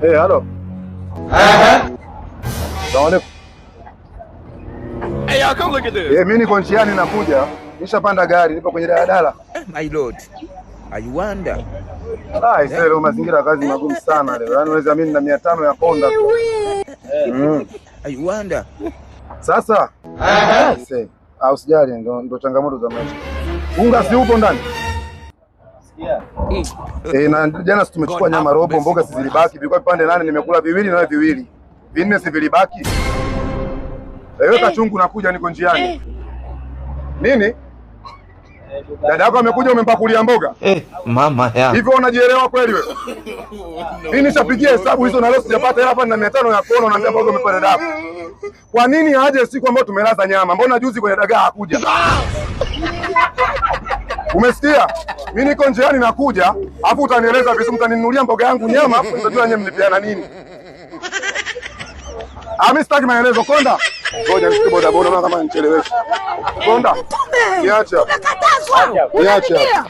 Eh, halo. Salamu alaikum. Hey, y'all, come look at this. Eh, mimi niko njiani nakuja. Nishapanda gari, nipo kwenye daladala. My lord, I wonder. Ah, isee, leo mazingira ya kazi magumu sana leo. Yaani unaweza mimi na 500 ya konda tu. I wonder. Sasa, isee, ah, usijali, ndo changamoto za maisha. Unga si upo ndani? Eh, na jana si tumechukua nyama robo, mboga si zilibaki, vilikuwa vipande 8, nimekula viwili na wewe viwili. Vinne si vilibaki? Eh, weka chungu, nakuja, niko njiani. Nini? Dada yako amekuja, umempakulia mboga? Eh, mama ya. Hivyo unajielewa kweli wewe? Mimi nishapigia hesabu hizo na leo sijapata hela hapa, nina 500 ya kono, naambia mboga umepa dada yako. Kwa nini aje siku ambayo tumelaza nyama? Mbona juzi kwenye dagaa hakuja? Umesikia? Mimi niko njiani nakuja, afu utanieleza vizuri, mtaninunulia mboga yangu nyama, afu nitajua nyewe mlipiana nini. Ah, mimi sitaki maelezo. Konda. Ngoja nishike boda boda, maana kama nichelewesha. Konda. Niache. Tumekatazwa. Niache. Unanilia.